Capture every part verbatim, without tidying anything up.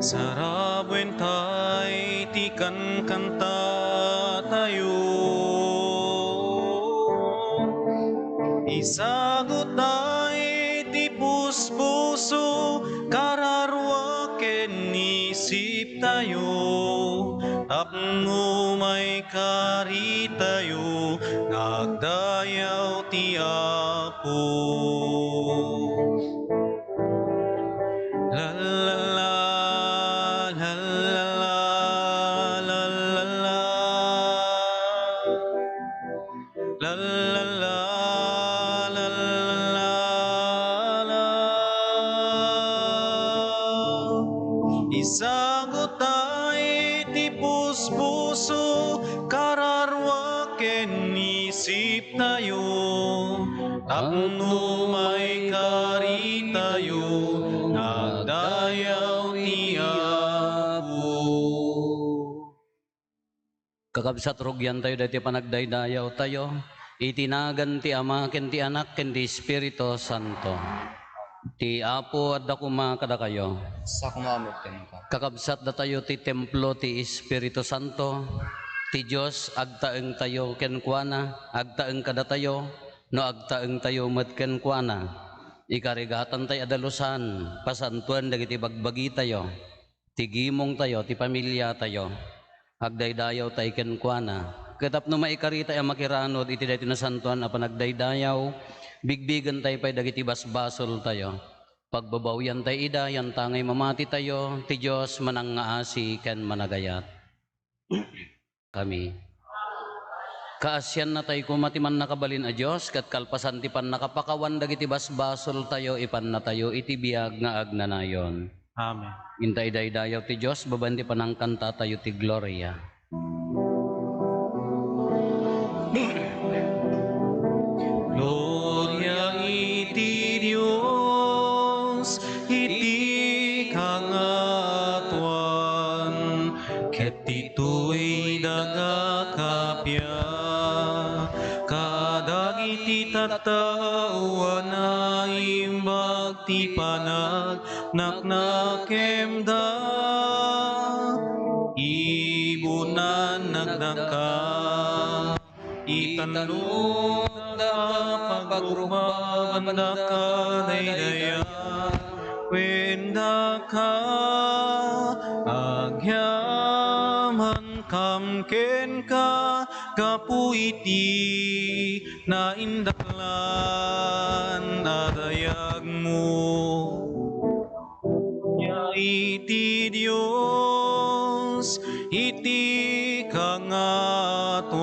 Sarabuen tay ti kankantatayo. Isagut tay ti puspuso, kararua ken isiptayo. Tapno maikaritayo nga agdayaw ti Apo. La, la, la, la, la, la, la, la, la. La, la, la, la, la, la, la. Isagut tay ti puspuso, kararua ken isiptayo, tapno maikaritayo nga agdayaw ti Apo. Kakabsat, rugiantayo daytoy panagdaydayawtayo iti nagan ti Ama, ken ti Anak, ken ti Espiritu Santo. Ti Apo adda koma kadakayo. Sa koma met kenka. Kakabsat, datayo ti templo ti Espiritu Santo. Ti Dios, agtaengtayo kenkuana, agtaeng kadatayo, no agtaengtayo met kenkuana. Ikarigatantay a dalusan, pasantoen dagiti bagbagitayo, ti gimongtayo, ti pamiliatayo. Agdaydayawtay kenkuana. Ket tapno maikaritayo a makiranud iti daytoy nasantoan a panagdaydayaw, bigbigentay pay dagiti basbasoltayo. Pagbabawiantay ida, yantangay mamatitayo, ti Dios manangngaasi ken managayat. Kami. Kaasiannatay koma ti Mannakabalin a Dios, ket kalpasan ti pannakapakawan dagiti basbasoltayo, ipannatayo iti biag nga agnanayon. Amen. Inta idaydayaw ti Dios babaen ti panangkantatayo ti Gloria. Gloria iti Dios iti kangatoan, ket ditoy daga kappia, kadagiti tattao a naimbag ti panag- naknakemda, ibunan nagdakka, itannogda, pagrukbaban daka, daydayaw ken daka, agyamankam kenka, gapu iti naindaklan a dayagmo. Iti Dios iti kangatoan,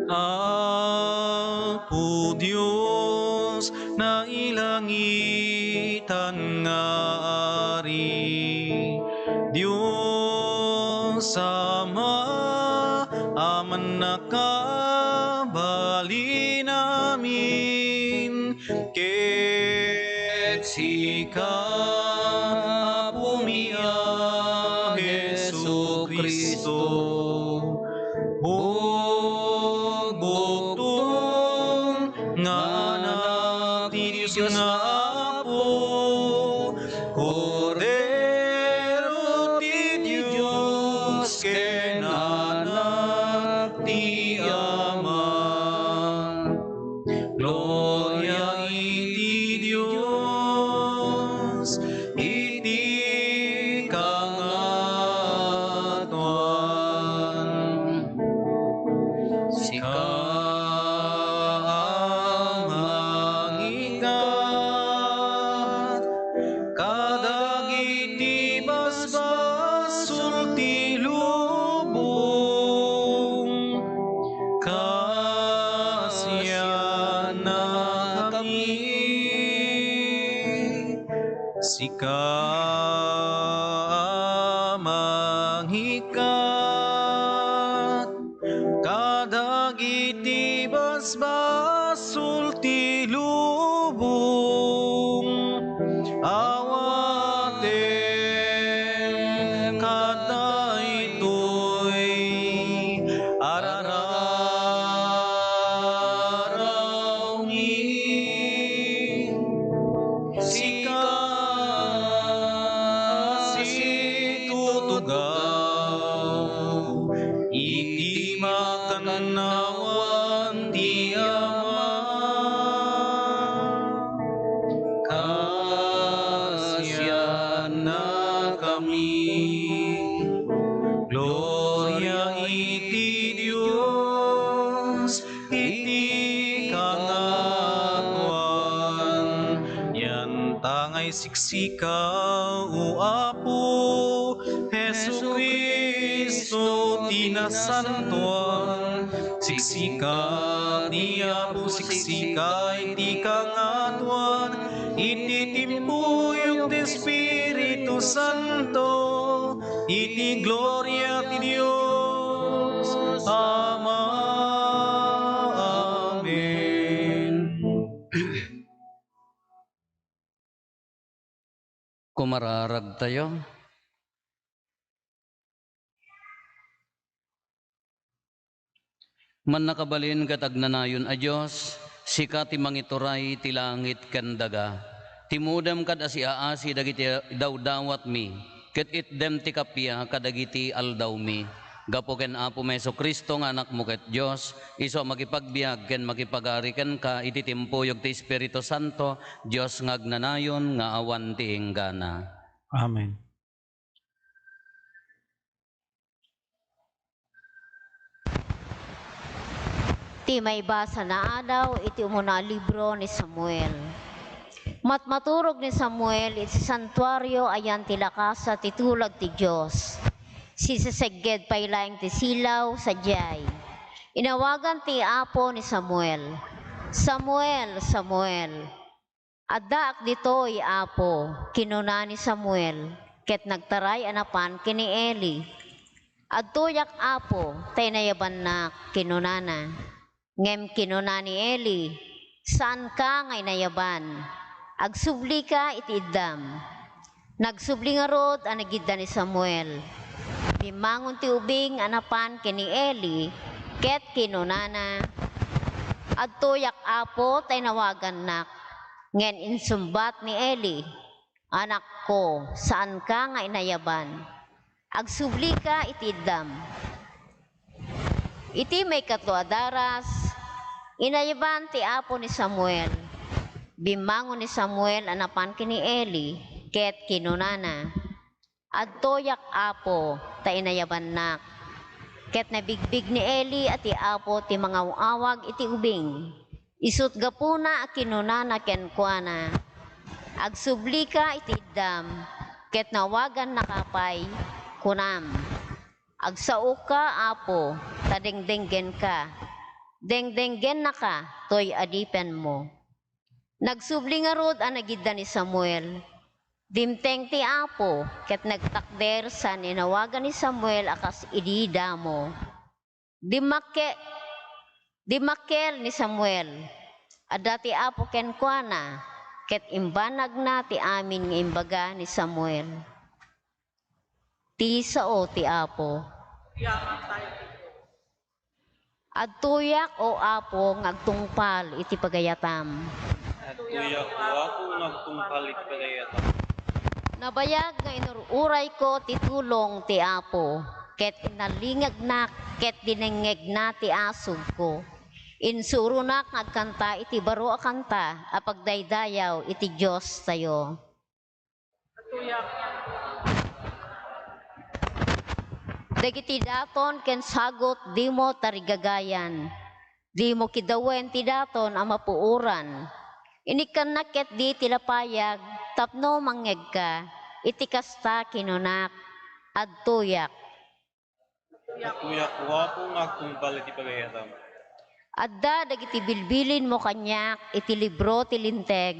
Apo Dios, nailangitan nga Ari, Dios Ama a mannakabalin amin, ket sika, Apomi a Jesu-Cristo, bugbugtong nga Anak ti Dios nga Apo, Kordero ti Dios ken Anak ti Ama. Gloria iti Dios iti kangatoan. Sika a mangikkat kadagiti basbas Nakami, sika a mangikkat kadagiti basbasol ti lubong. Awatem kadaytoy ararawmi. Sika situtugaw iti makannawan ti Ama. Kasiannakami. Gloria iti Dios iti kangatoan. Yanta nga isiksika, O Apo Jesu-Cristo ti nasantoan. Siksika ti Apo, siksika iti kangatoan, iti timpuyog ti Espiritu Santo, iti gloria ti Dios Ama. Amen. Kumararagtayo. Mannakabalin ket agnanayon a Dios, sika ti mangituray ti langit ken daga. Timudem kad a siaasi dagiti idawdawatmi, ket itdem ti kappia kadagiti aldawmi. Gapu ken Apomi Jesu-Cristo nga Anakmo ket Dios, isu a makipagbiag ken makipagari kenka iti timpuyog ti Espiritu Santo, Dios nga agnanayon nga awan ti inggana. Amen. Ti maibasana a adaw iti umuna a libro ni Samuel. Matmaturog ni Samuel iti santuario a yan ti lakasa ti tulag ti Dios. Sisesegged pay laeng ti silaw sadiay. Inawagan ti Apo ni Samuel, "Samuel, Samuel!" "Addaak ditoy, Apo," kinuna ni Samuel, ket nagtaray a napan ken ni Eli. "Adtoyak, Apo, ta inayabannak," kinunana. Ngem kinuna ni Eli, "Saanka nga inayaban. Agsublika iti iddam." Nagsubli ngarud a nagidda ni Samuel. Bimmangon ti ubing a napan ken ni Eli, ket kinunana, "Adtoyak, Apo, ta inawagannak." Ngem insungbat ni Eli, "Anakko, saanka nga inayaban. Agsublika iti iddam." Iti maikatlo a daras, inayaban ti Apo ni Samuel. Bimmangon ni Samuel a napan ken ni Eli, ket kinunana, "Adtoyak, Apo, ta inayabannak." Ket nabigbig ni Eli a ti Apo ti mangaw-awag iti ubing. Isut' gapuna a kinunana kenkuana, "Agsublika iti iddam, ket nawagannaka pay, kunam." "Agsaoka, Apo, ta dengdenggenka. Dengdenggennaka toy adipenmo." Nagsubli ngarud a nagidda ni Samuel. Dimteng ti Apo ket nagtakder saan inawagan ni Samuel a kas idi damo. Dimmakke-, dimmakkel ni Samuel. Adda ti Apo kenkuana, ket imbanagna ti amin nga imbaga ni Samuel. Ti sao ti Apo. Adtoyak, O Apo, nga agtungpal iti pagayatam. Adtoyak, O Apo, nga agtungpal iti pagayatam. Nabayag nga inur-urayko ti tulong ti Apo, ket inalingegnak ket dinengngegna ti asugko. Insuronak nga agkanta iti baro a kanta a pagdaydayaw iti Diostayo. Dagiti daton ken sagut dimo tarigagayan. Dimo kidawen ti daton a mapuoran. Inikkannak ketdi ti lapayag tapno mangngegka. Iti kasta, kinunak, "Adtoyak." Adtoyak, O Apo, nga agtungpal iti pagayatam. Adda dagiti bilbilinmo kaniak iti libro ti Linteg,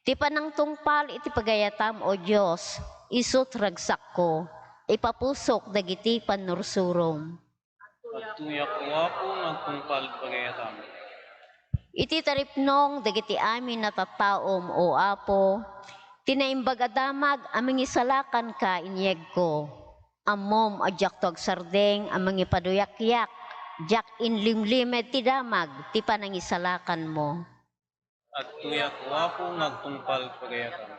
ti panangtungpal iti pagayatam, O Dios, isu ti ragsakko, ipapusok dagiti pannursurom. Adtoyak, O Apo, nga agtungpal ti pagayatam. Iti taripnong dagiti amin a tattaom, O Apo, ti Naimbag a Damag a mangisalakanka, inyegko. Ammom a diakto agsardeng a mangipaduyakyak, diak inlimlimed ti damag ti panangisalakanmo. Adtoyak, O Apo, nga agtungpal ti pagayatam.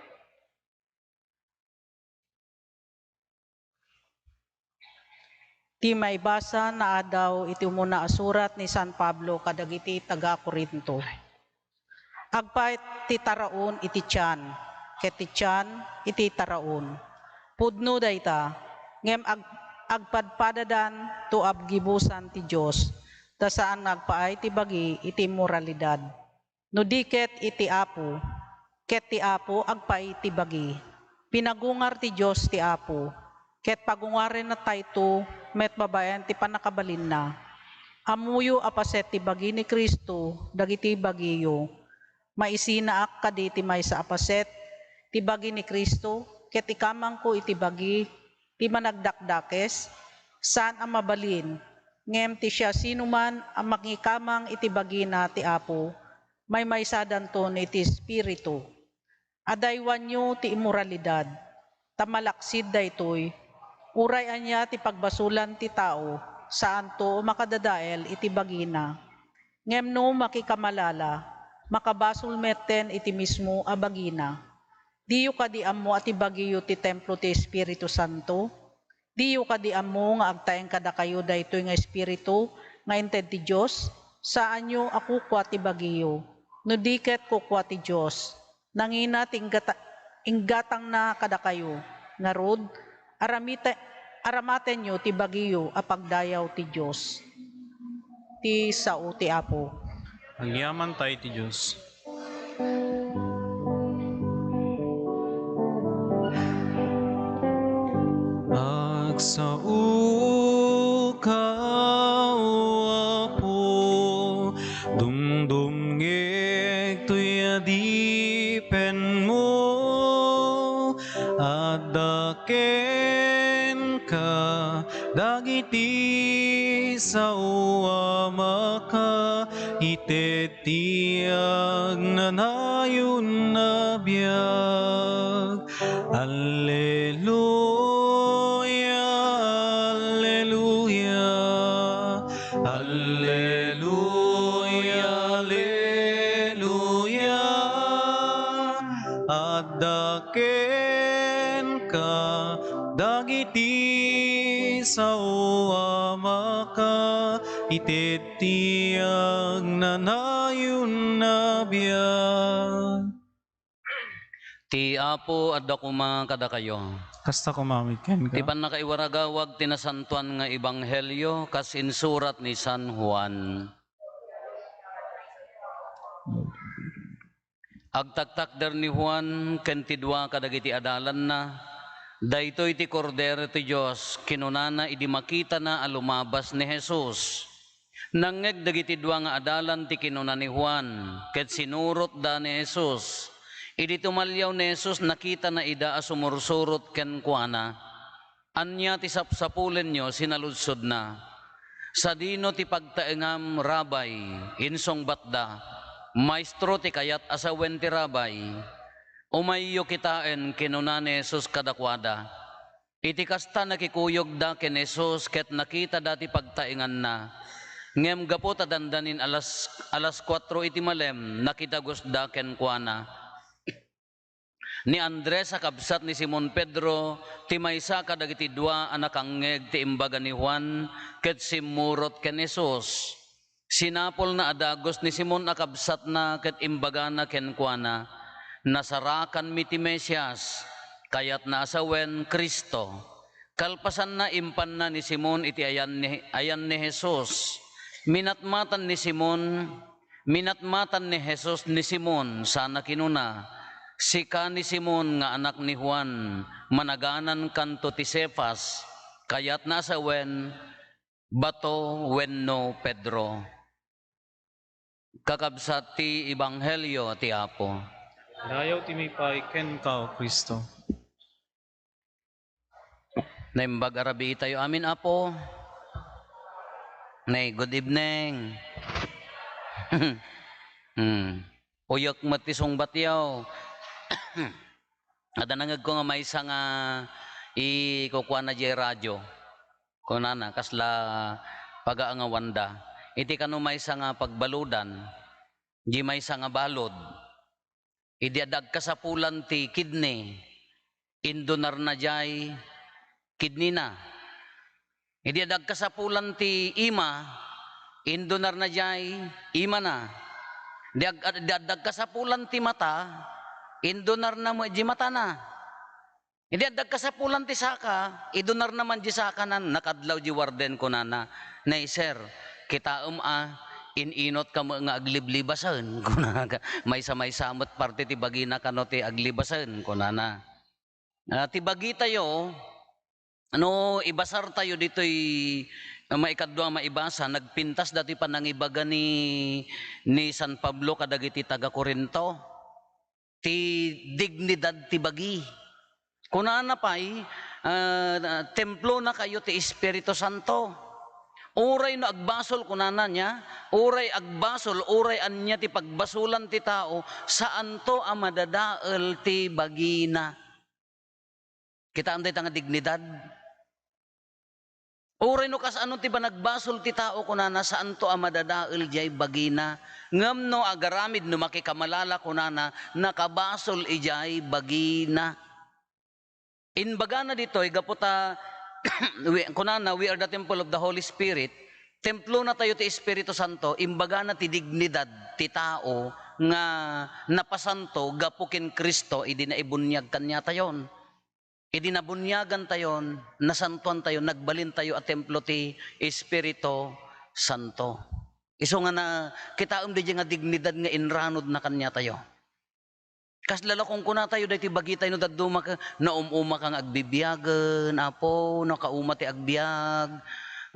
Ti maibasa naadaw iti umuna a surat ni San Pablo kadagiti taga-Corinto. Agpaay ti taraon iti tian, ket ti tian iti taraon. Pudno dayta, ngem ag-, agpadpadadanto a gibusan ti Dios, ta saan nga agpaay ti bagi iti immoralidad. No di ket iti Apo, ket ti Apo agpaay ti bagi. Pinagungar ti Dios ti Apo, ket pagungarennatayto met babaen ti pannakabalinna. Ammoyo a paset ti bagi ni Cristo dagiti bagiyo. Maisinaak kadi ti maysa a paset ti bagi ni Cristo, ket ikamangko iti bagi ti managdakdakes? Saan a mabalin, ngem ti siasinoman a mangikamang iti bagina ti Apo, maymaysadanton iti Espiritu. Adaywanyo ti immoralidad, ta malaksid daytoy. Uray ania ti pagbasolan ti tao, saanto a makadadael iti bagina. Ngem no makikamalala, makabasol metten iti mismo a bagina. Diyo kadi ammo a ti bagiyo ti templo ti Espiritu Santo? Diyo kadi ammo nga agtaeng kadakayo daytoy nga Espiritu nga inted ti Dios? Saanyo a kukua ti bagiyo, no di ket kukua ti Dios. Nangina ti inggata-, inggatangna kadakayo. Ngarud, aramite-, aramatenyo ti bagiyo a pagdayaw ti Dios. Ti sao ti Apo. Agyamankay ti Dios. Agsaoka, O Apo, dumdumngeg toy adipenmo. Adda kenka dagiti sao a makaited ti agnanayon a biag. Alleluia, alleluia, alleluia, alleluia. Adda kenka dagiti sao a makaited ti agnanayon a biag. Ti Apo adda koma kadakayo. Kasta koma met kenka. Ti pannakaiwaragawag ti nasantoan nga ebanghelio kas insurat ni San Juan. Agtaktakder ni Juan ken ti dua kadagiti adalanna, "Daytoy ti Kordero ti Dios," kinunana idi makitana a lumabas ni Jesus. Nangngeg dagiti dua nga adalan ti kinuna ni Juan, ket sinurotda ni Jesus. Idi tumalliaw ni Jesus, nakitana ida a sumursurot kenkuana. "Ania ti sapsapulenyo?" sinaludsodna. "Sadino ti pagtaengam, Rabbi?" insungbatda. "Maestro ti kayat a sawen ti Rabbi." "Umayyo kitaen," kinuna ni Jesus kadakuada. Iti kasta, nakikuyogda ken Jesus ket nakitada ti pagtaenganna. Ngem gapu ta dandanin alas, alas kuatro iti malem, nakidagusda kenkuana. Ni Andres a kabsat ni Simon Pedro ti maysa kadagiti dua a nakangngeg ti imbaga ni Juan ket simmurot ken Jesus. Sinapulna a dagus ni Simon a kabsatna ket imbagana kenkuana, "Nasarakanmi ti Mesias," kayatna a sawen, Cristo. Kalpasanna, impanna ni Simon iti ayan ni, ayan ni Jesus. Minatmatan ni Simon, minatmatan ni Jesus ni Simon, sana kinuna, "Sika ni Simon nga anak ni Juan, managanankanto ti Cefas," kayatna a sawen, bato wenno Pedro. Kakabsat ti Ebanghelio ti Apo. Rayaw ti maipaay kenka, O Cristo. Naimbag a rabii tayo amin, Apo. Nay, good evening. Hmm. Uyek met ti sungbatyo. Adda nangegko nga maysa nga ikukuana diay radio. Kunana, kasla pagaangawanda. Iti kano maysa nga pagbaludan, di maysa nga balud. Idi adda agkasapulan ti kidney, indonarna diay kidneyna. Idi adda agkasapulan ti ima, indonarna diay imana. Di ag-, di adda agkasapulan ti mata, indonarna met di matana. Idi adda agkasapulan ti saka, idonarna man di sakana, nakadlaw di warden, kunana, "Nay, sir, kitaem a, in-inot ka met nga agliblibasen," kunana, "maysa-maysa met parte ti bagina kano ti aglibasen," kunana. Ah, ti bagitayo, no, ibasartayo ditoy, ah, maikadua a maibasa, nagpintas datoy panangibaga ni, ni San Pablo kadagiti taga-Corinto. Ti dignidad ti bagi. Kunana pay, ah, "Templonakayo ti Espiritu Santo." Uray no agbasol, kunana niya, uray agbasol, uray ania ti pagbasolan ti tao, saanto a madadael ti bagina. Kitaem dayta nga dignidad. Uray no kasano ti panagbasol ti tao, kunana, saanto a madadael diay bagina. Ngem no agaramid, no makikamalala, kunana, nakabasol idiay bagina. Imbagana ditoy, gapu ta, we, kunana, "We are the temple of the Holy Spirit." Templonatayo ti Espiritu Santo, imbagana ti dignidad ti tao nga napasanto gapu ken Cristo idi naibuniag kaniatayon. Idi nabuniagantayon, nasantoantayon, nagbalintayo a templo ti Espiritu Santo. Isu nga na, kitaem daydiay nga dignidad nga inranodna kaniatayo. Kasla la kunkunatayo daytoy bagitayo no dadduma ket naum-umaka nga agbibiagen, "Apo, nakauma ti agbiag."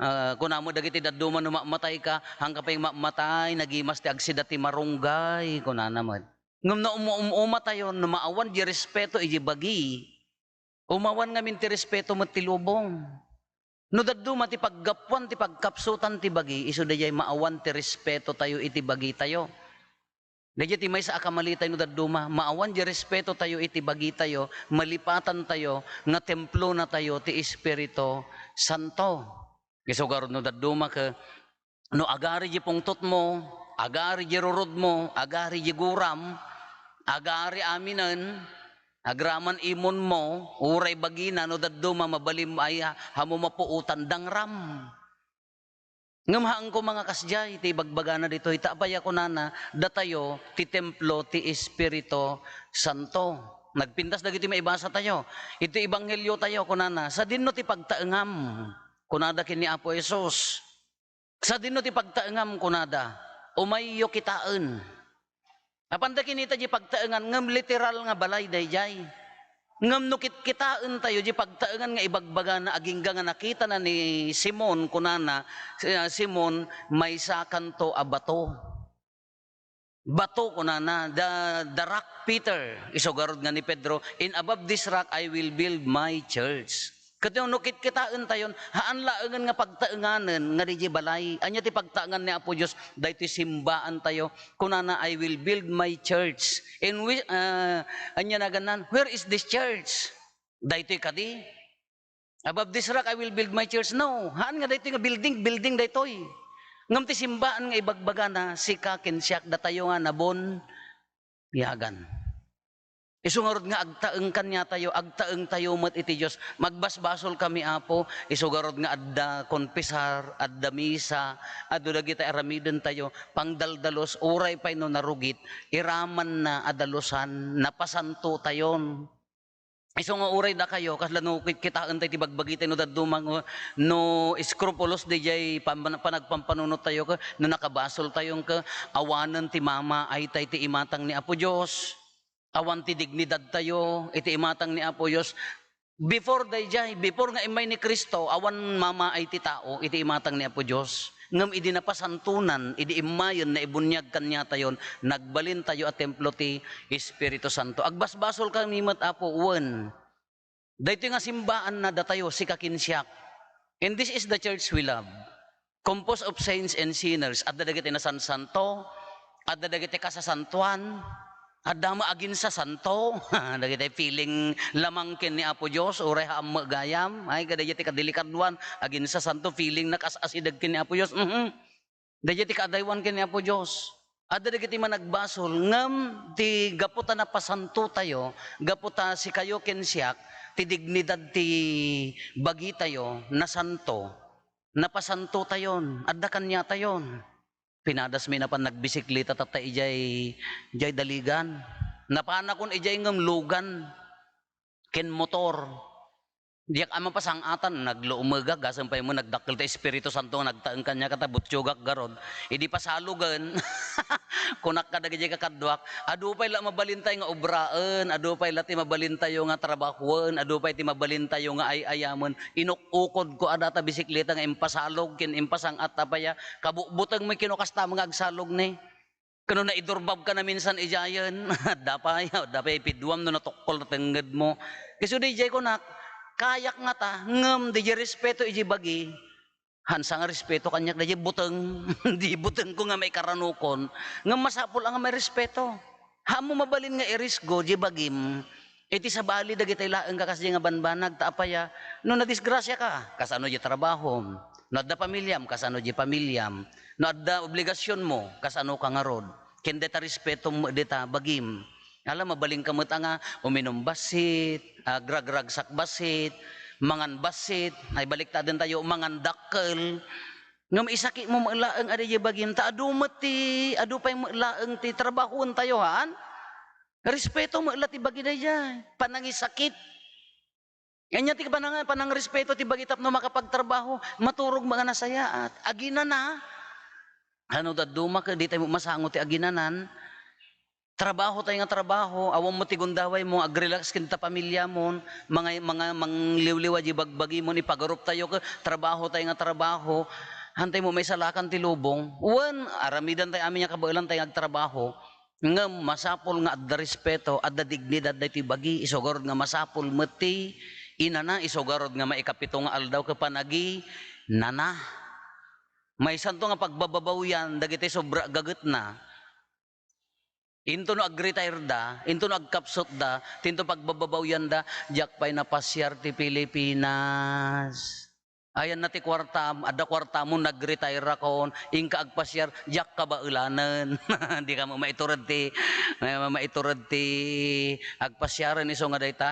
Ah, kuna met dagiti dadduma no mammatayka, "Haanka pay mammatay, nagimas ti agsida ti marunggay," kunana met. Ngem no um-, um-, umatayon, no maawan di respeto iti bagi, umawan ngamin ti respeto met ti lubong. No dadduma ti paggapuan ti pagkapsutan ti bagi, isu daydiay maawan ti respetotayo iti bagitayo. Daydiay ti maysa a kamalitayo no dadduma, maawan di respetotayo iti bagitayo, malipatantayo nga templonatayo ti Espiritu Santo. Isu garud no dadduma ket no agari di pungtotmo, agari di rurodmo, agari di guram, agari aminen, agraman imonmo, uray bagina, no dadduma mabalinmo ay, ah, hammo mapuotan, dangram. Ngem haan koma nga kasdiay ti ibagbagana ditoy, ta apay a kunana, datayo ti templo ti Espiritu Santo. Nagpintas dagiti maibasatayo. Iti ebangheliotayo, kunana, "Sadinno ti pagtaengam?" kunada ken ni Apo Jesus. "Sadinno ti pagtaengam?" kunada. "Umayyo kitaen." Apanda kinita di pagtaengan, ngem literal nga balay daydiay. Ngem no kitkitaentayo di pagtaengan nga ibagbagana, agingga nga nakitana ni Simon, kunana, "Ah, Simon, maysakanto a bato." Bato, kunana, the, the rock Peter, isu garud nga ni Pedro, "And above this rock I will build my church." Ket no kitkitaentayon, haan laengen nga pagtaenganen nga diay balay. Ania ti pagtaengan ni Apo Dios? Daytoy simbaantayo. Kunana, "I will build my church." In which, ah, ania nagannan? Where is this church? Daytoy kadi? "Above this rock, I will build my church." No, haan nga daytoy nga building, building daytoy. Ngem ti simbaan nga ibagbagana, sika ken siak, datayo nga nabun-, yagan. Isu ngarud nga agtaeng kaniatayo, agtaengtayo met iti Dios. Magbasbasolkami, Apo, isu ngarud nga adda konpisar, adda misa, adu dagiti aramidentayo, pangdaldalus, uray pay no narugit, iramanna a dalusan, napasantotayon. Isu nga uray dakayo, kasla no kit-, kitaentayo ti bagbagitayo no dadduma, no, no scrupulous daydiay pam-, panagpampanunottayo, ket no nakabasoltayo, ket awanen ti mamaaytayo iti imatang ni Apo Dios. Awan ti dignidadtayo iti imatang ni Apo Dios. Before daydiay, before nga immay ni Cristo, awan mamaay ti tao iti imatang ni Apo Dios. Ngem idi napasantonan, idi immayen naibuniag kaniatayon, nagbalintayo a templo ti Espiritu Santo. Agbasbasolkami met, Apo, wen. Daytoy nga simbaanna datayo, sika ken siak. And this is the church we love. Composed of saints and sinners. Adda dagiti nasansanto, adda dagiti kasasantoan, adda met aginsasanto. Dagiti feeling lamang ken ni Apo Dios, uray haan met gayam. Ay, kadaydiay ti kadelikaduan, aginsasanto, feeling nakaas-asideg ken ni Apo Dios. Mhm. Daydiay ti kaadaywan ken ni Apo Dios. Adda dagiti managbasol, ngem ti gapu ta napasantotayo, gapu ta sikayo ken siak, ti dignidad ti bagitayo, nasanto. Napasantotayon, adda kaniatayon. Pinadasmi napan nagbisikleta tatta idiay, idiay Daligan. Napanakon idiay ngem lugan ken motor. Diak a mapasang-atan, naglumegak, gasem pay met nagdakkel ti Espiritu Santo nga nagtaeng kaniak, ta butiogak garud. Idi pasalogen, kunak kadagiti kakaduak, adu pay la mabalintayo nga obraen, adu pay la ti mabalintayo nga trabahoen, adu pay ti mabalintayo nga ay-ayamen. Inuk-ukodko a data bisikleta nga impasalog ken impasang-at, apay a, kabutbuteng met kano kasta nga agsalog ni. Kano naidurbabka na minsan idiayen, adda pay, adda pay piduam no natukkol ti tengngedmo. Isu daydiay kunak, kayak ngata, ngem daydiay respeto idiay bagi, hansa nga respeto kaniak daydiay buteng, di butengko nga maikaranokon, ngem masapul a nga mairespeto. Haanmo mabalin nga irisgo diay bagim, iti sabali dagiti laeng nga kasdiay nga banbanag, ta apay a, no nadisgrasiaka, kasano diay trabahom? No adda pamiliam, kasano diay pamiliam? No adda obligasionmo, kasanoka ngarud? Ken dayta respetom met dita bagim. Ala, mabalinka met a nga uminum bassit, agragragsak bassit, mangan bassit, ay baliktadentayo, mangan dakkel. Ngem isakitmo met laeng a daydiay bagim, ta adu met ti, adu pay met laeng ti trabahoentayo, haan? Respeto met la ti bagi daydiay. Panangisakit. Ania ti panang-, panangrespeto ti bagi tapno makapagtrabaho, maturog nga nasayaat. Aginana, ano dadduma ket di tayo masango ti aginanan. Trabaho tayo nga trabaho, awan mo ti gundaway mo, agrelax ken ta pamilya mo, mga, mga mangliwliwa di bagbagi mo, ipagarup tayo ket trabaho tayo nga trabaho. Hantay mo maisalakan ti lubong. Wen, aramidan tayo amin nga kabaelan tayo nga agtrabaho. Ngem masapul nga adda respeto, adda dignidad daytoy bagi, isu garud nga masapul met ti inana, isu garud nga maikapito nga aldaw ket panaginana. Maysanto nga pagbababawyan dagiti sobra gagetna. Into no agretire da, into no agkapsut da, tinto pagbababawyan da, diak pay napasiar ti Pilipinas. Ayanna ti kuartam, adda kuartam mo, nagretire akon, inka agpasiar, diak kabaelanen. Di ka mo maitured ti, ma-, maitured ti agpasiaren isu nga dayta.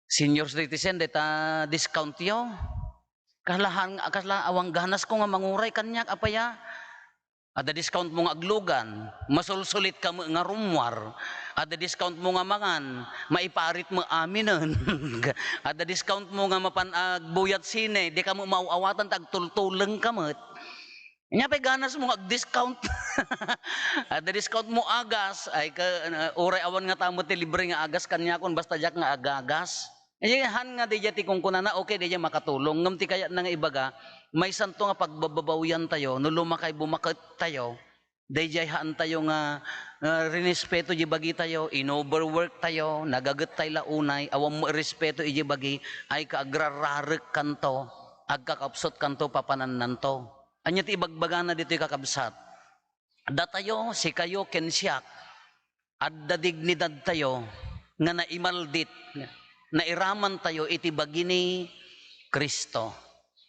Senior citizen, dayta discount yo. Kalahan, kasla awan ganas ko nga manguray kaniak, apay a? Adda discount mo nga aglugan, masulsulit ka met nga rummuar. Adda discount mo nga mangan, maiparit met aminen. Adda discount mo nga mapan agbuyat sine, di ka met maaw-awatan ta agtultuleng ka met. Ania pay ganas mo nga ag-discount? Adda discount mo agas, ay ka, uray awan ngata met ti libre nga agas kaniakon, basta diak nga agagas. Eh, han nga daydiay ti kunkunana, okay, daydiay makatulong. Ngem ti kayatna nga ibaga, maysanto nga pagbababawyan tayo, no lumakay bumaket tayo, daydiay haan tayo nga, nga rinespeto di bagi tayo, in-overwork tayo, nagaget tayo la unay, awan mo respeto iji bagi, ay ka agrararek kanto, agkakapsut kanto, papanannanto. Anya ti ibagbagana ditoy, kakabsat? Datayo, sikayo, ken siak, adda dignidadtayo nga naimaldit, nairamantayo iti bagi ni Cristo.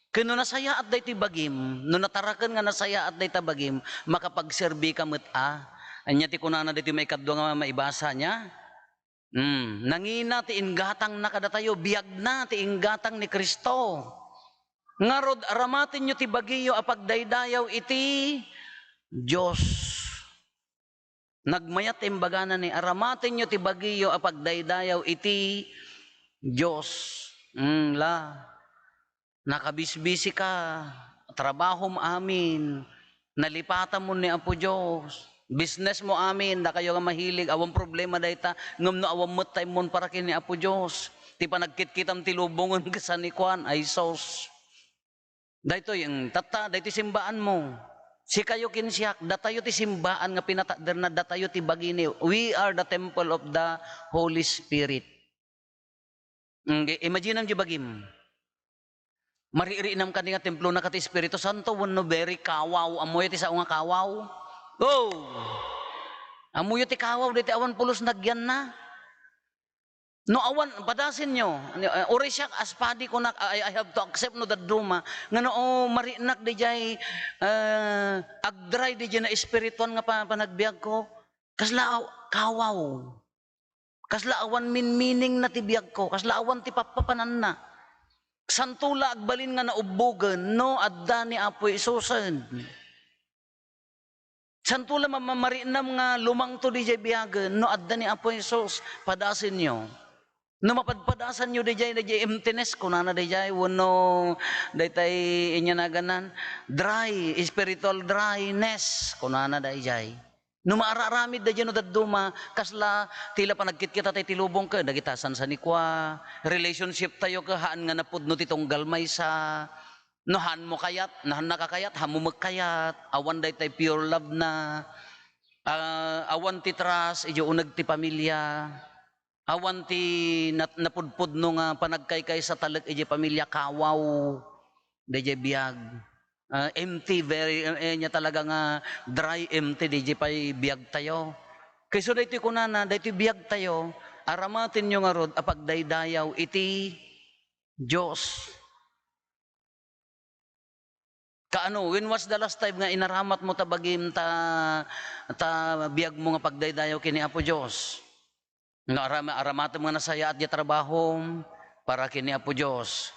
Ken no nasayaat daytoy bagim, no nataraken nga nasayaat dayta bagim, makapagserbika met a. Ania ti kunana daytoy maikadua nga maibasa niya? Hmm, nangina ti inggatangna kadatayo, biagna ti inggatang ni Cristo. Ngarud, aramatenyo ti bagiyo a pagdaydayaw iti Dios. Nagmayat ti imbagana ni, aramatenyo ti bagiyo a pagdaydayaw iti Dios. Hmm, la. Nakabisbisi ka, trabahom amin, nalipatam mo ni Apo Dios, business mo amin, dakayo nga mahilig, awan problema dayta, ngem no awan met time mo para ken ni Apo Dios, ti panagkitkitam ti lubongen ket sanikuan, ay sus. Daytoy, mm, tatta, daytoy simbaanmo. Sikayo ken siak, datayo ti simbaan nga pinataderna, datayo ti bagini. We are the temple of the Holy Spirit. Mm, i-, imaginam diay bagim. Maririinam kadi nga templona ket ti Espiritu Santo wenno very kawaw? Ammoyo ti sao nga kawaw? Oh! Ammoyo ti kawaw, daytoy awan pulos nagyanna. No awan, padasenyo. Uray siak as padi, kunak, I, I have to accept no dadduma nga no, oh, mariinak diay, eh, agdry diay naespirituan nga pa-, panagbiagko. Kasla aw-, kawaw. Kasla awan minminingna ti biagko. Kasla awan ti pappapananna. Santo la agbalin nga naubbogen no adda ni Apo Jesusen. Santo la ma-, ma-, mariinam nga lumangto diay biagen no adda ni Apo Jesus. Padasenyo. No mapadpadasanyo diay, diay emptiness, kunana diay, wenno daytay inyanaganna, dry, spiritual dryness, kunana diay. No maararamid diay no dadduma, kasla ti la panagkitkita ti lubong ken dagita sansanikua, relationship tayo ket haan nga napudno ti tunggal maysa, No haanmo kayat, no haannaka kayat, haanmo met kayat, awan daytay pure love na. Ah, awan ti trust idiay uneg ti pamilya. Awan ti nat-, napudpudno nga panagkaykaysa talek idiay pamilya, kawaw. Daydiay biag. Ah, empty, very, eh, nia talaga nga dry, empty, daydiay pay biag tayo. Kayso daytoy kunana, daytoy biag tayo, aramatenyo ngarud a pagdaydayaw iti Dios. Kaano, when was the last time nga inaramatmo ta bagim ta, ta biagmo nga pagdaydayaw ken ni Apo Dios? No aram-, aramatem nga nasayaat diay trabahom, para ken ni Apo Dios.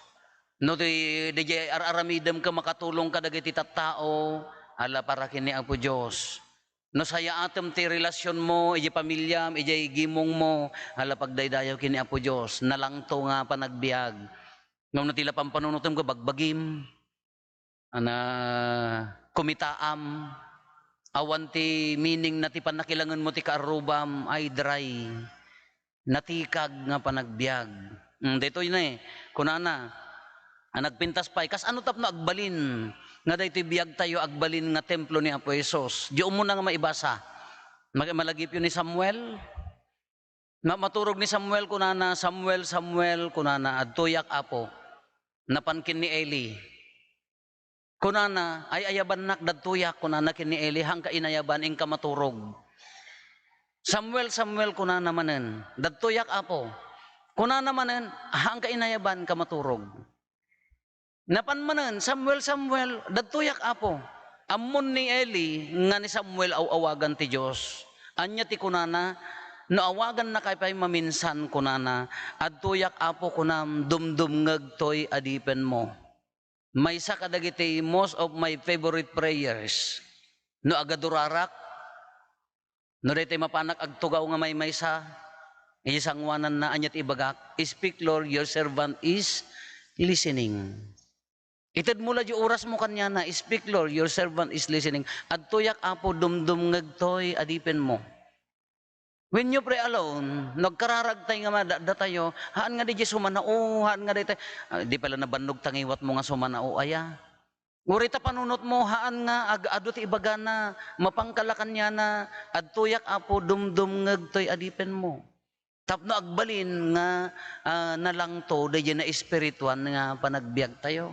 No di, di diay ar-aramidem ket makatulong kadagiti tattao, ala, para ken ni Apo Dios. No sayaatem ti relasionmo idiay pamilyam, idiay gimongmo, ala, pagdaydayaw ken ni Apo Dios. Nalangto nga panagbiag. Ngem no ti la pampanunotem ket bagbagim, ana, kumitaam, awan ti meaning na ti pannakilangenmo ti kaarrubam, ay dry, natikag nga panagbiag. Mm, daytoy ne, kunana, a nagpintas pay, kas-ano tapno agbalin nga daytoy biagtayo agbalin nga templo ni Apo Jesus? Di umuna nga maibasa. Mag-, malagipyo ni Samuel, Ma-, maturog ni Samuel, kunana, "Samuel, Samuel," kunana, "Adtoyak, Apo." Napan ken ni Eli. Kunana, "Ay-ayabannak, dadtoyak," kunana ken ni Eli, "Haanka inayaban, inka maturog." "Samuel, Samuel," kunana manen, "Dadtoyak, Apo." Kunana manen, "Haanka inayaban, inka maturog." Napan manen, "Samuel, Samuel, dadtoyak, Apo." Ammon ni Eli nga ni Samuel aw-awagan ti Dios. Ania ti kunana? No awagannaka pay maminsan, kunana, "Adtoyak, Apo," kunam, "dumdumngeg toy adipenmo." Maysa kadagiti most of my favorite prayers. No agadurarak, No daytoy mapanak agtugaw nga maymaysa, iti sangoananna, ania ti ibagak? "Speak, Lord, your servant is listening." Itedmo la di orasmo kaniana, "Speak, Lord, your servant is listening." "Adtoyak, Apo, dumdumngeg toy adipenmo." When you pray alone, no agkararagtay nga madadatayo, haan nga di sumanao, haan nga daytay, ah, di pala nabannog tangiwatmo nga sumanao, aya? Uray ta panunotmo, haan nga ag-adu ti ibagana, mapanka la kaniana, "Adtoyak, Apo, dumdumngeg toy adipenmo." Tapno agbalin nga, ah, nalangto daydiay naespirituan nga panagbiagtayo.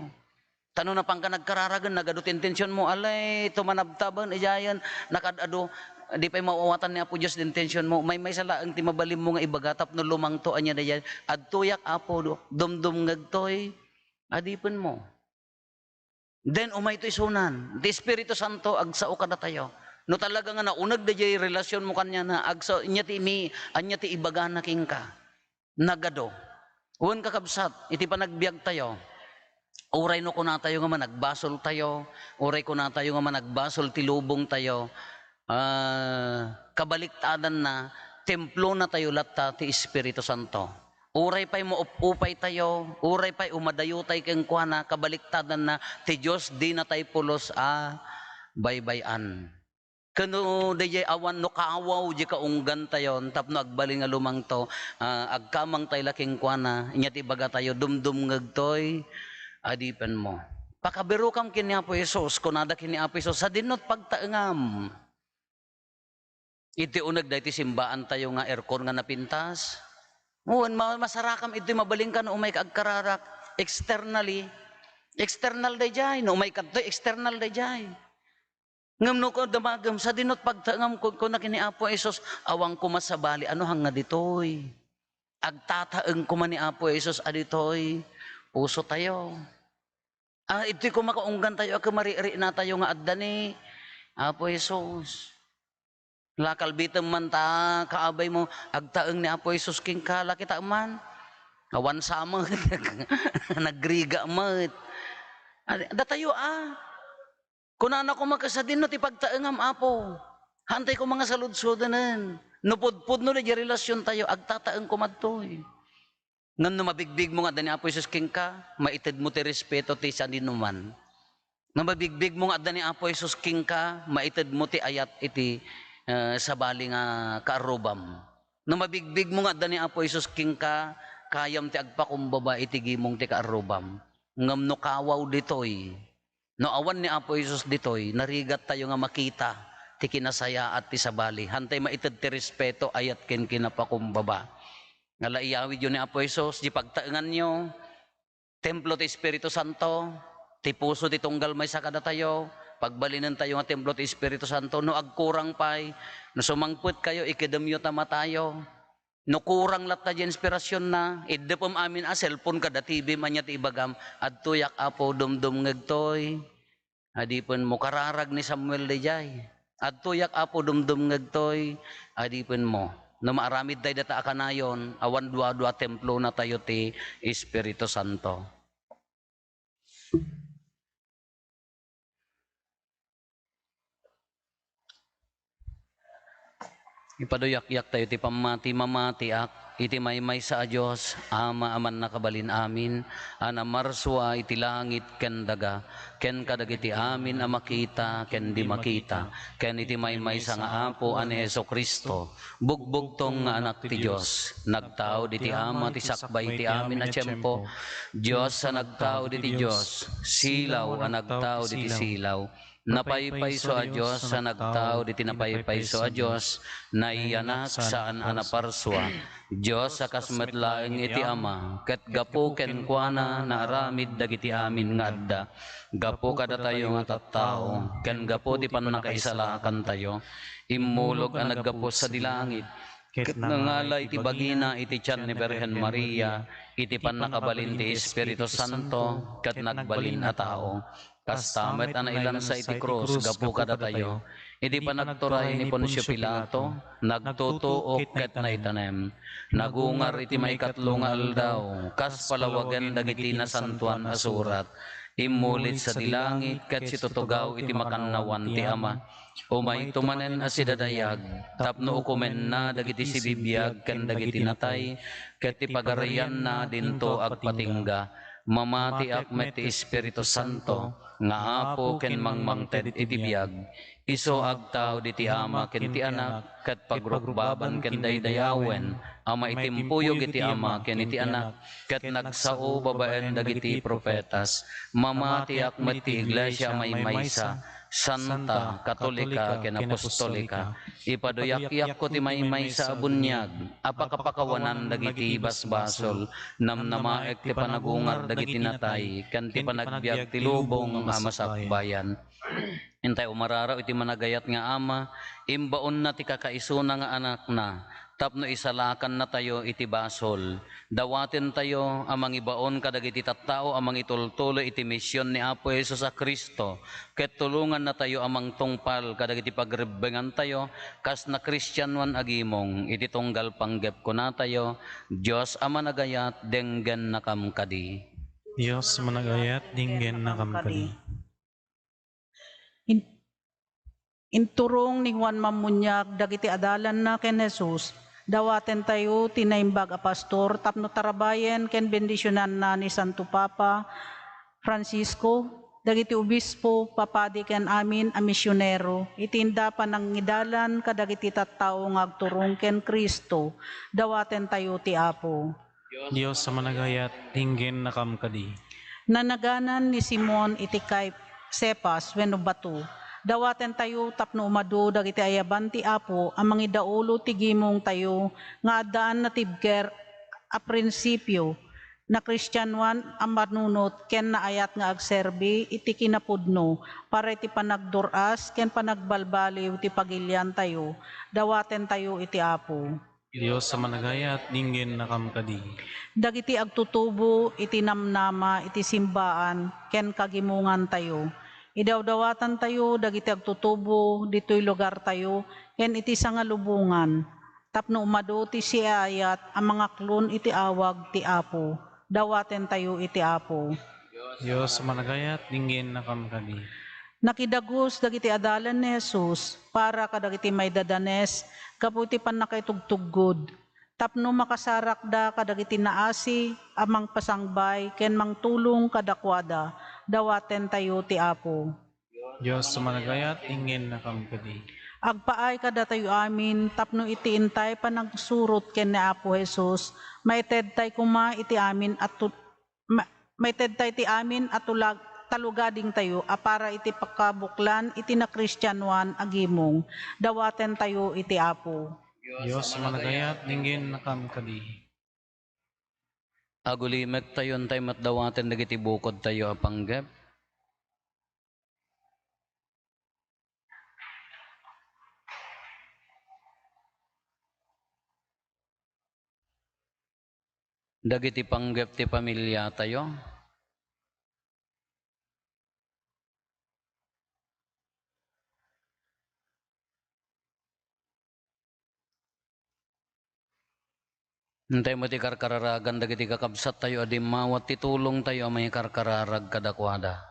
Ta no napanka nagkararagen, nagadu ti intentionmo, alay, tumanabtaben, idiayen, nakaad-adu, di pay maawatan ni Apo Dios ti intentionmo. Maymaysa laeng ti mabalinmo nga ibaga tapno lumangto, ania daydiay, "Adtoyak, Apo, du-, dumdumngeg toy adipenmo." Then, umay to isunan, ti Espiritu Santo agsao kadatayo. No talaga nga nauneg daydiay relasionmo kaniana, agsao, ania ti imi-, ania ti ibagana kenka? Nagadu. Wen, kakabsat, iti panagbiagtayo, uray no kunatayo nga managbasoltayo, uray kunatayo nga managbasol ti lubongtayo, ah, kabaliktadanna, templonatayo latta ti Espiritu Santo. Uray pay maupupaytayo, uray pay umadayotay kenkuana, kabaliktadanna, ti Dios dinatay pulos a baybay-an. Ken no daydiay awan, no kaawaw diay kaunggantayon tapno agbalin nga lumangto, ah, agkamangtay la kenkuana, ania ti ibagatayo, "Dumdumngegtoy adipenmo." Pakabirokam ken ni Apo Jesus, kunada ken ni Apo Jesus, "Sadinot pagtaengam." Iti uneg daytoy simbaantayo nga aircon nga napintas. Wen, ma-, masarakam iti mabalinka no umayka agkararak externally. External dayjay, no umayka ditoy, external dayjay. Ngem no ko damagem, "Sadinot pagtaengam," kun-, kuna ken ni Apo Jesus, "Awan koma sabali, ano hang nga ditoy?" Agtataeng koma ni Apo Jesus a ditoy pusotayo. Ah, itoy koma kaunggantayo a kumariknatayo nga adda ni Apo Jesus. La, kalbitem man ta, kaabay mo, agtaeng ni Apo Jesus kenka, la kita man. Awan sa met. Nagriga met. Adi, datayo, ah. Kunana koma, "Sadinot ti pagtaengam, Apo." Hantay koma nga saludsodanen. No pudpudno dayjay relasiontayo, agtataeng koma ditoy. Ngem no mabigbigmo nga adda ni Apo Jesus kenka, maited mo ti respeto ti sadinoman. No mabigbigmo nga adda ni Apo Jesus kenka, maited mo ti ayat iti, eh, sabali nga kaarrubam. No mabigbigmo nga adda ni Apo Jesus kenka, kayam ti agpakumbaba iti gimong ti kaarrubam. Ngem no kawaw ditoy, no awan ni Apo Jesus ditoy, narigattayo nga makita ti kinasayaat ti sabali. Hantay maited ti respeto, ayat ken kinapakumbaba. Nga la iyawidyo ni Apo Jesus, di pagtaenganyo, templo ti Espiritu Santo, ti puso ti tunggal maysa kadatayo, pagbalinentayo nga templo ti Espiritu Santo. No agkurang pay, no sumangpetkayo, ikedemyo ta matayo. No kurang latta di inspirasionna, iddepem amin a cellphone kada T V, ania ti ibagam, "Adtoyak, Apo, dumdumngegtoy." Adipen mo, kararag ni Samuel dayjay. "Adtoyak, Apo, dumdumngegtoy." Adipen mo. No maaramid tayo data a kanayon, awan duadua a templonatayo ti Espiritu Santo. Ipaduyakyak tayo ti pammati, mamatiak iti maymaysa a Dios, Ama a mannakabalin amin, a namarsua iti langit ken daga, ken kadagiti amin a makita ken di makita, ken iti maymaysa nga Apo a ni Jesu-Cristo, bugbugtong nga Anak ti Dios, nagtao diti Ama ti sakbay ti amin a tiempo, Dios a nagtao diti Dios, silaw a nagtao diti silaw, napaypayso a Dios a nagtao diti napaypayso a Dios, naiyanak saan a naparsua, Dios a kas met laeng iti Ama, ket gapu kenkuana naaramid dagiti amin nga adda. Gapu kadatayo nga tattao, ken gapu ti pannakaisalakantayo, immulog a naggapu sadi langit, ket nangala iti bagina iti tian ni Birhen Maria, iti pannakabalin ti Espiritu Santo, ket nagbalin a tao. Kasta met a nailansa iti krus gapu kadatayo. Iti panagturay ni Poncio Pilato, nagtutuok ket naitanem. Nagungar iti maikatlo nga aldaw, kas palawagen dagiti Nasantoan a Surat. Immulit sadi langit ket situtugaw iti makannawan ti Ama. Umayto manen a sidadayag tapno ukomenna dagiti sibibiag ken dagiti natay, ket ti pagarianna dinto agpatingga. Mamatiak met ti Espiritu Santo nga Apo ken mangmangted iti biag. Isu agtao diti Ama ken ti Anak, ket pagrukbaban ken daydayawen a maitimpuyog iti Ama ken iti Anak, ket nagsao babaen dagiti profetas. Mamatiak met ti Iglesia a maymaysa, santa, katolika, ken apostolika. Ipaduyakyak ti maymaysa a buniag a pakapakawanan dagiti basbasol, namnamaek ti panagungar dagiti natay, ken ti panagbiag ti lubong a masakbayan. Intay umararaw iti managayat nga Ama, imbaonna ti kakaisuna nga Anakna, tapno isalakannatayo iti basol. Dawatentayo a mangibaon kadagiti tattao a mangitultuloy iti mision ni Apo Jesus a Cristo, ket tulongannatayo a mangtungpal kadagiti pagrebbengantayo kas nakristianoan a gimong iti tunggal panggep. Kunatayo, Dios a managayat, denggennakam kadi. Dios a managayat, denggennakam kadi. In-, inturong ni Juan Mammuniag dagiti adalanna ken Jesus. Dawatentayo ti naimbag a pastor tapno tarabayen ken bendisionanna ni Santo Papa Francisco, dagiti obispo, papadi ken amin a misionero. Iti inda panangidalan kadagiti tattao nga agturong ken Cristo, dawatentayo ti Apo. Dios a managayat, denggennakam kadi. Nanaganan ni Simon iti Cai-, Cephas wenno Bato. Dawatentayo tapno umadu dagiti ayaban ti Apo a mangidaulo ti gimongtayo nga addaan natibker a prinsipio, nakristianoan a manunot ken naayat nga agserbi iti kinapudno para iti panagdur-as ken panagbalbaliw ti pagiliantayo. Dawatentayo iti Apo. Dios a managayat, dinggennakam kadi. Dagiti agtutubo iti namnama iti simbaan ken kagimongantayo. Idawdawatantayo dagiti agtutubo ditoy lugartayo ken iti sangalubongan, tapno umadu ti siaayat a mangaklon iti awag ti Apo. Dawatentayo iti Apo. Dios a managayat, dinggennakam kadi. Nakidagus dagiti adalan ni Jesus para kadagiti maidadanes gapu iti pannakaitugtuggod, tapno makasarakda kadagiti naasi a mangpasangbay ken mangtulong kadakuada. Dawatentayo ti Apo. Dios a managayat, dinggennakam kadi. Agpaay kadatayo amin tapno iti intay panagsurot ken ni Apo Jesus, maitedtay koma iti amin a tu-, ma-, maitedtay ti amin a tulag-, talugadingtayo a para iti pakabuklan iti nakristianoan a gimong. Dawatentayo iti Apo. Dios a managayat, dinggennakam kadi. Agulimektayo intay met dawaten dagiti bukodtayo a panggep. Dagiti panggep ti pamiliatayo. Intay met ti karkararagan dagiti kakabsattayo a dimmawat ti tulongtayo a mangikarkararag kadakuada.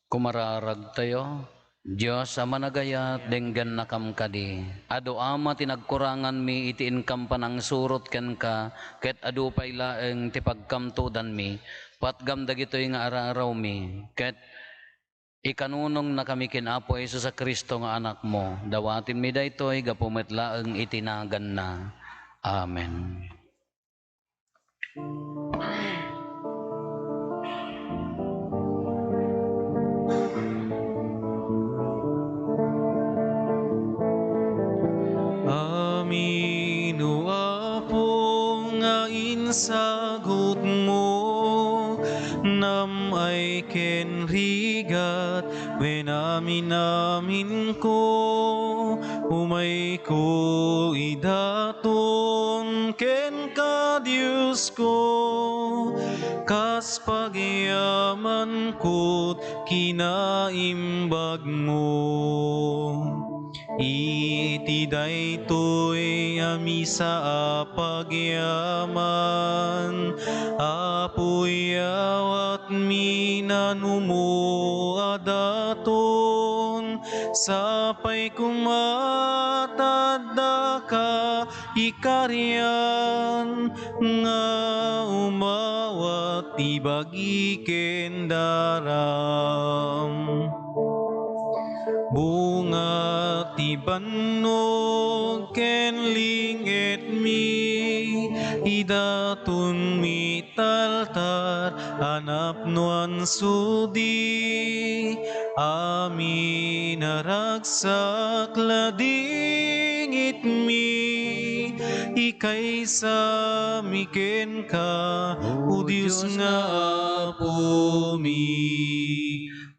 Kumararagtayo. Dios a managayat, denggennakam kadi. Adu Ama ti nagkuranganmi iti inkam panangsurot kenka, ket adu pay laeng ti pagkamtudanmi. Patgam dagitoy nga ararawmi, ket ikanunongnakami ken Apo Jesus a Cristo nga Anakmo. Dawatenmi daytoy gapu met laeng iti naganna. Amen. Amin, O Apo, nga insagutmo, nam-ay ken rigat, wen amin-aminko, umayko idaton kenka, Diosko, kas pagyamanko kinaimbagmo. Iti daytoy a misa a pagyaman, Apo, iyawatmi nanumo a daton, sapay koma ta addaka ikarian nga umawat ti bagi ken daram. Bunga ti bannog ken ling-etmi, idatonmi ita altar a napnoan sudi. Amin a ragsak, ladingitmi, ikaysami kenka, O Dios nga Apomi.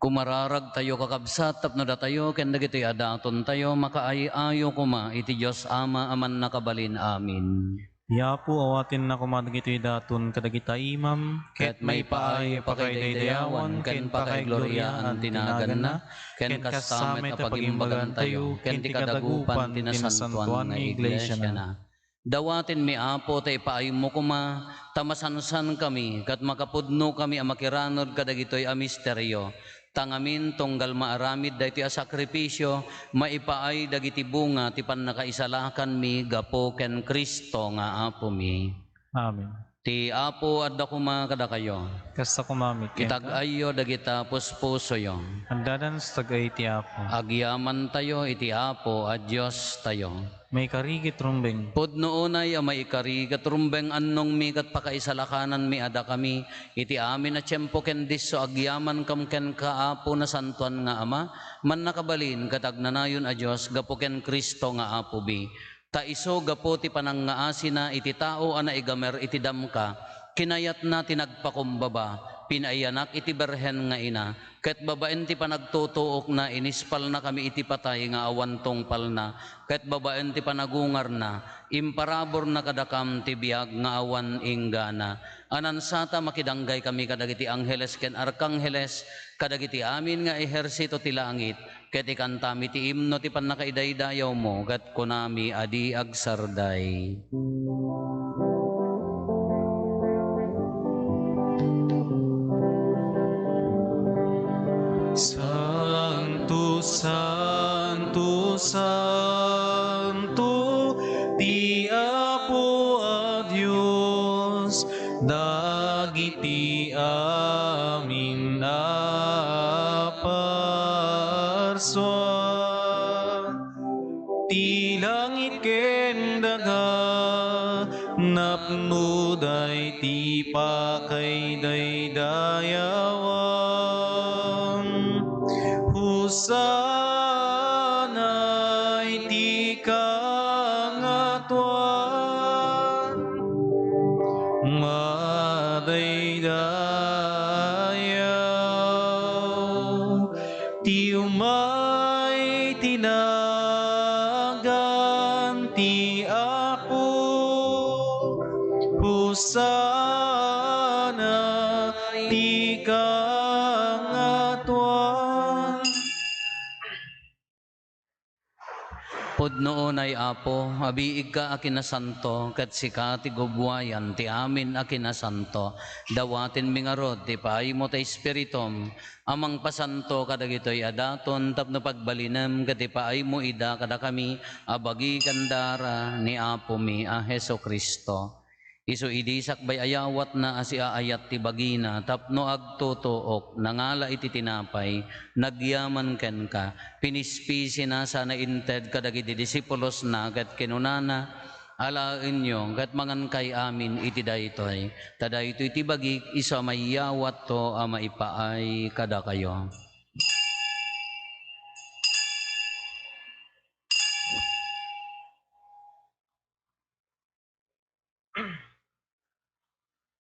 Kumararagtayo, kakabsat, tapno datayo ken dagitoy a datontayo makaay-ayo koma iti Dios Ama a Mannakabalin. Amin. Ni Apo, awatenna koma dagitoy daton kadagita imam, ket maipaay a pakaidaydayawan ken pakaigloriaan ti naganna, ken kasta met a pagimbagantayo ken ti kadagupan ti nasantoan nga iglesiana. Dawatenmi, Apo, ta ipaaymo koma, ta masansankami, ket makapudnokami a makiranod kadagitoy a misterio. Tangamin, tunggal maaramid daytoy a sakrifisio, maipaay dagiti bunga ti pannakaisalakanmi gapu ken Cristo nga Apomi. Amen. Ti Apo adda koma kadakayo. Kasta koma met kenka. Itag-ayyo dagita puspusoyo. Addadan sa tag-ay ti Apo. Agyamantayo iti Apo a Diostayo. Maikari ket rumbeng. Pudno unay a maikari ket rumbeng, annongmi ket pakaisalakananmi a dakami iti amin a tiempo ken disso agyamankam kenka, Apo, Nasantoan nga Ama, mannakabalin ket agnanayon a Dios, gapu ken Cristo nga Apomi. Ta isu, gapu ti panangngaasina iti tao a naigamer iti damka, kinayatna ti nagpakumbaba, pinaiyanak iti birhen nga ina, ket babaen ti panagtutuokna, inispalnakami iti patay nga awan tungpalna, ket babaen ti panagungarna, imparaburna kadakam ti biag nga awan inggana. Anansata, makidanggay kami kadagiti angheles ken arkangheles, kadagiti amin nga ehersito ti langit, ket ikantami ti imno ti pannakaidaydayawmo, ket kunami a di agsarday. Santo, Santo, Santo, ti Apo a Dios, dagiti amin a parsua. Ti langit ken daga, napnoda iti pakaidaydayawan. Hosanna iti kangatoan. Madaydayaw ti umay ti nagan ti Apo. Hosanna ti kangatoan. Pudno unay, Apo, abiigka a kinasanto, ket sika ti gubbuayan ti amin a kinasanto. Dawatenmi ngarud ti paaymo ti Espiritum a mangpasanto kadagitoy a daton tapno pagbalinem ket ipaaymo ida kadakami a bagi ken dara ni Apomi a Jesu-Cristo. Isu idi sakbay a yawatna a siaayat ti bagina tapno agtutuok, nangala iti tinapay, nagyaman kenka, pinispisina sana inted kadagiti disipulosna ket kinunana, "Alaenyo ket mangankay amin iti daytoy, ta daytoy ti bagik isu a maiyawatto a maipaay kadakayo."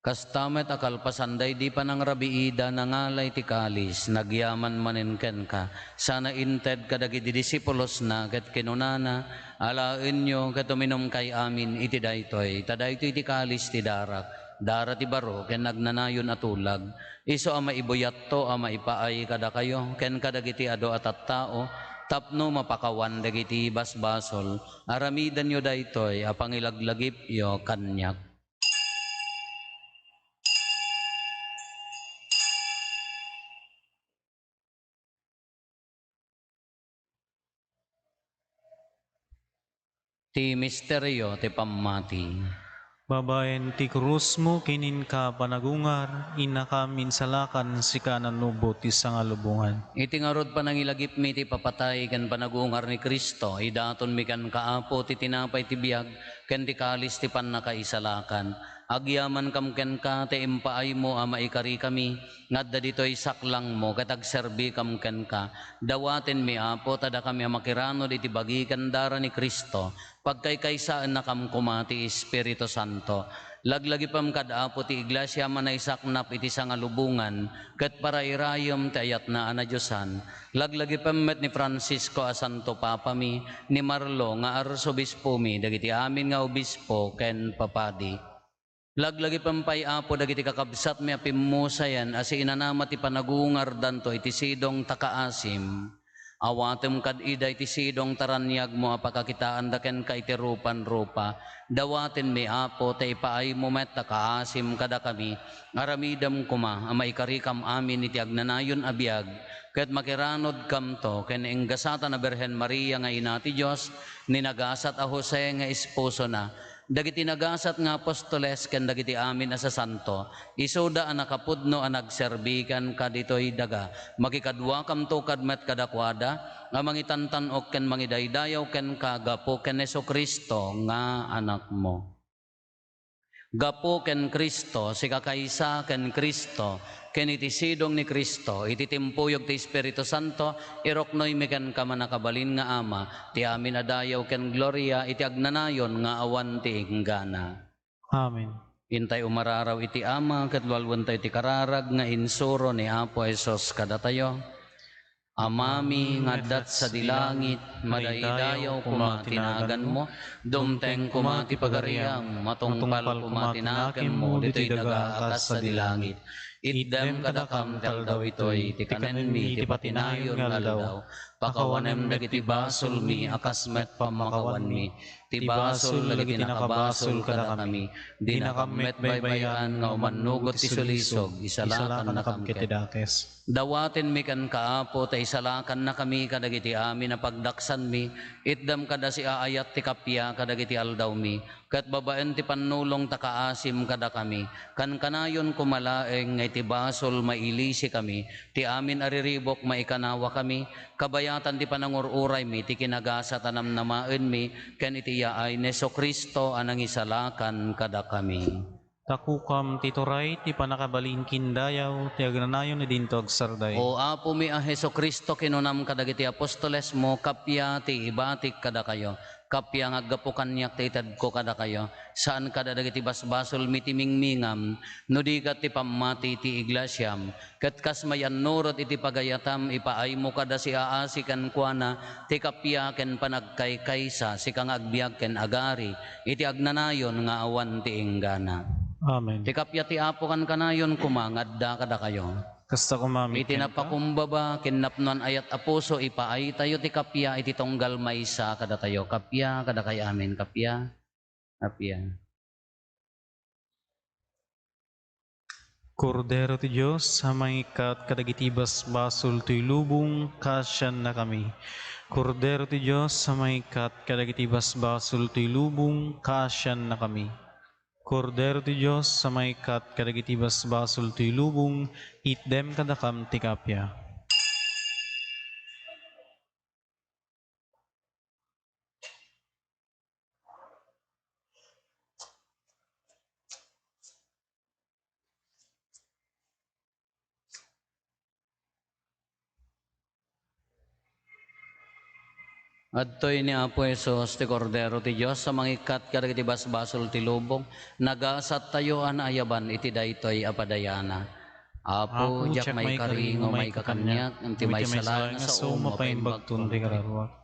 Kasta met a kalpasan daydi panangrabiida, nangala iti kalis, nagyaman manen kenka, sana inted kadagiti disipulosna, ket kinunana, "Alaenyo ket uminumkay amin iti daytoy, ta daytoy ti kalis ti darak, dara ti baro ken agnanayon a tulag, isu a maibuyatto a maipaay kadakayo ken kadagiti adu a tattao, tapno mapakawan dagiti basbasol." Aramidenyo daytoy a pangilaglagipyo kaniak. Ti misterio ti pammati. Babaen ti krusmo ken inka panagungar, innakam insalakan, sika a nanubot ti sangalubongan. Iti ngarud panangilagipmi ti ipapatay ken panagungar ni Cristo, idatonmi kenka, Apo, ti tinapay ti biag ken ti kalis ti pannakaisalakan. Agyamankam kenka ti impaaymo a maikarikami nga adda ditoy saklangmo ket agserbikam kenka. Dawatenmi, Apo, ta dakami a makiranud iti bagi ken dara ni Cristo, pagkaykaysaennakam koma ti Espiritu Santo. Laglagipem kad Apo ti Iglesia a manaisaknap iti sangalubongan ket parairayem ti ayatna a nadiosan. Laglagipem met ni Francisco a Santo Papami, ni Marlo nga Arsobispomi, dagiti amin nga obispo ken papadi. Laglagipem pay, Apo, dagiti kakabsatmi a pimmusayan a siinanama ti panagungardanto iti sidong ta kaasim. Awatem kad ida iti sidong ta raniagmo a pakakitaanda kenka iti rupan-rupa. Dawatenmi, Apo, ta ipaaymo met ta kaasim kadakami. Aramidem koma a maikarikam amin iti agnanayon a biag, ket makiranudkamto ken ni gasat a Birhen Maria nga Ina ti Dios, ni nagasat a Jose nga esposona, Dagiti nagasat nga apostoles ken dagiti amin a sasanto, isuda a nakapudno a nagserbi kenka ditoy daga. Makikaduakamto kad met kadakuada a mangitantan-ok ken mangidaydayaw kenka gapu ken Jesu-Cristo nga Anakmo. Gapu ken Cristo, sikakaysa ken Cristo, ken iti sidong ni Cristo, iti timpuyog ti Espiritu Santo, iruknoymi kenka, mannakabalin nga Ama, ti amin a dayaw ken gloria iti agnanayon nga awan ti inggana. Amen. Intay umararaw iti Ama, ket lualuentayo ti kararag nga insuro ni Apo Jesus kadatayo. Amami nga adda sadi langit, madaydayaw koma ti naganmo, dumteng koma ti pagariam, matungpal koma ti nakemmo ditoy daga a kas sadi langit. Itdem kadakam ti aldaw itoy ti kanenmi iti patinayon nga aldaw. Pakawanem dagiti basolmi a kas met pammakawanmi ti basol dagiti nakabasol kadakami. Dinakam met baybay-an nga umannugot ti sulisog, isalakannakam ket ti dakes. Dawatenmi kenka, Apo, ta isalakannakami kadagiti amin a pagdaksanmi. Itdem kada siaayat ti kappia kadagiti aldawmi, ket babaen ti pannulong ta kaasim kadakami. Kankanayon koma laeng nga iti basol mailisikami, ti amin a riribuk maikanawakami, kabayatan ti panangur-uraymi ti kinagasat a namnamaenmi ken iti yaay ni Jesu-Cristo a nangisalakan kadakami. Takukam ti turay ti pannakabalin ken dayaw ti agnanayon idinto agsardeng. O Apomi a Jesu-Cristo, kinunam kadagiti apostolesmo, kappia ti ibatik kadakayo, kappia nga aggapu kaniak ti itedko kadakayo, saan kada dagiti basbasolmi ti mingmingam, no di ket ti pammati ti iglesiam, ket kas mayannuret iti pagayatam, ipaaymo kada siaasi kenkuana ti kappia ken panagkaykaysa, sika nga agbiag ken agari iti agnanayon nga awan ti inggana. Amen. Ti kappia ti Apo kankanayon koma nga adda kadakayo. Kasta koma met kenka. Iti napakumbaba ken napnoan ayat a puso, ipaaytayo ti kappia iti tunggal maysa kadatayo. Kappia kadakayo amin, kappia. Kappia. Kordero ti Dios a mangikkat kadagiti basbasol toy lubong, kaasiannakami. Kordero ti Dios a mangikkat kadagiti basbasol toy lubong, kaasiannakami. Kordero ti Dios a mangikkat kadagiti basbasol toy lubong, itdem kadakam ti kappia. Adtoy ni Apo Jesus, ti Kordero ti Dios a mangikkat kadagiti basbasol ti lubong. Nagasattayo a naayaban iti daytoy a padayana. Apo, diak maikari nga umayka kaniak, ngem ti maysa laeng nga sao mapaimbagton ti kararuak.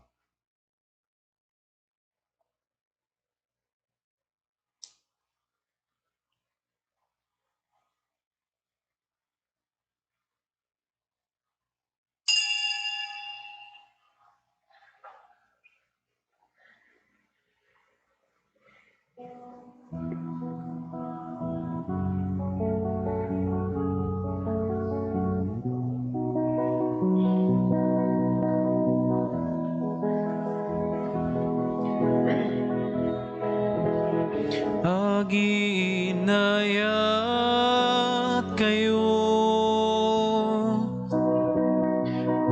Aginayatkayo,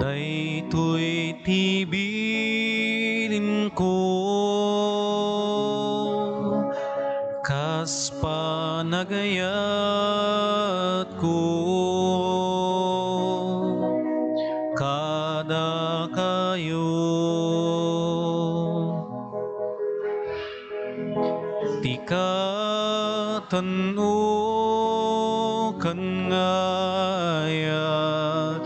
daytoy ti bilinko, kas panagayatko kadakayo. Ti katan-ok nga ayat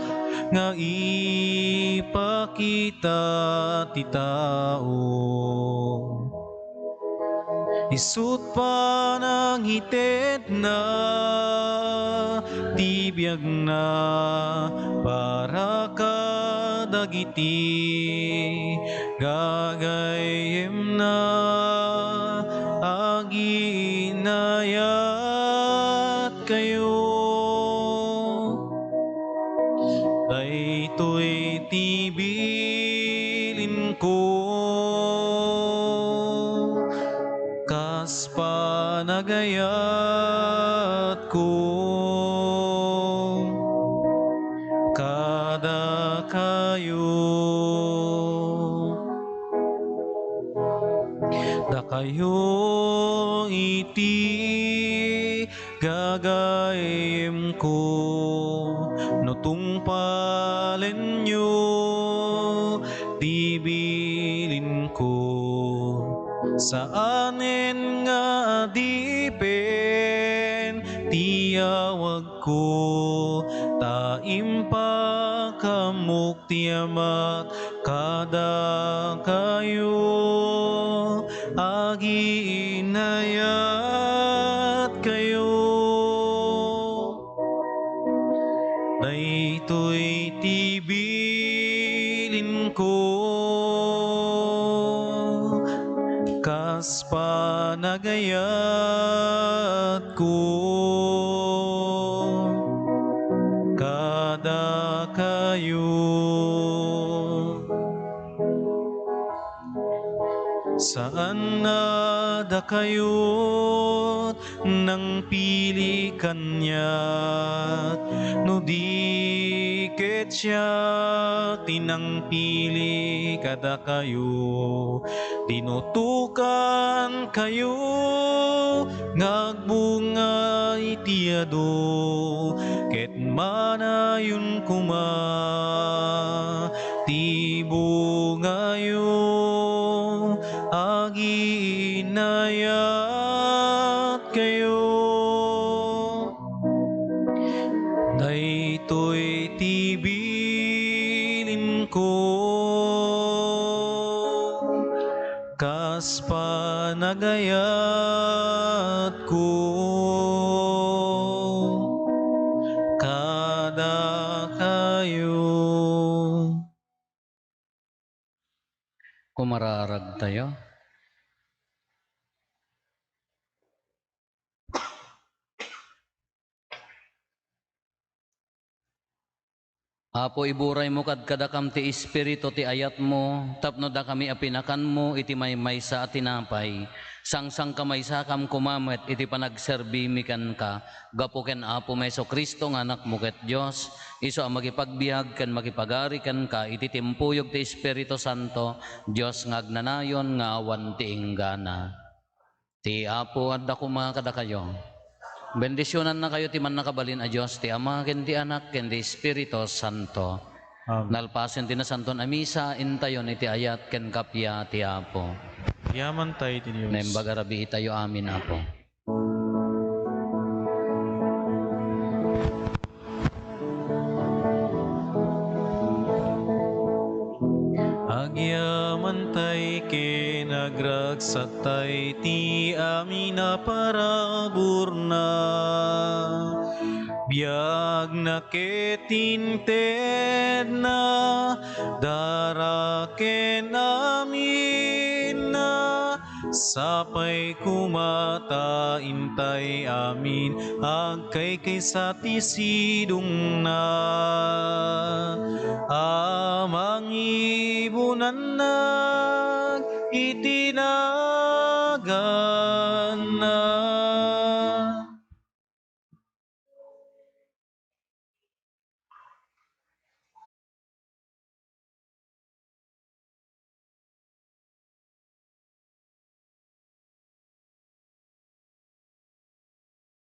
nga ipakita ti tao, isut' panangitedna ti biagna para kadagiti gagayyemna. Aginayatkayo, daytoy ti bilinko, kas panagayatko kadakayo. Dakayo iti gagayyemko, no tungpalenyo ti bilinko. Saanen nga adipen ti awagko, ta impakaamok ti Amak kadakayo, agiinnayatkayo. Daytoy ti bilinko, kas panagayatko kadakayo. Saan a dakayo nangpili kaniak, no di ket siak ti nangpili kadakayo. Dinutokankayo nga agbunga iti adu, ket manayon koma ti bungayo, agiinnayatkayo. Daytoy ti bilinko, kas panagayatko kadakayo. Kumararagtayo. Apo, iburaymo kadkadakam ti Espiritu ti ayatmo, tapno dakami a pinakanmo iti maymaysa a tinapay, sangsangkamaysakam koma met iti panagserbimi kenka, gapu ken Apomi Jesu-Cristo nga Anakmo ket Dios, isu a makipagbiag ken makipagari kenka iti timpuyog ti Espiritu Santo, Dios nga agnanayon nga awan ti inggana. Ti Apo adda koma kadakayo. Bendisionannakayo ti Mannakabalin a Dios, ti Ama, ken ti Anak, ken ti Espiritu Santo. Amen. Nalpasen ti Nasanton a Misa, intayon iti ayat ken kappia ti Apo. Yaman tayo iti Dios. Naimbag a rabiitayo amin, Apo. Agyamantay ken agragsaktay ti amin a paraburna. Biagna ket intedna, dara ken aminna, sapay koma ta intay amin agkaykaysa ti sidongna a mangibunannag iti na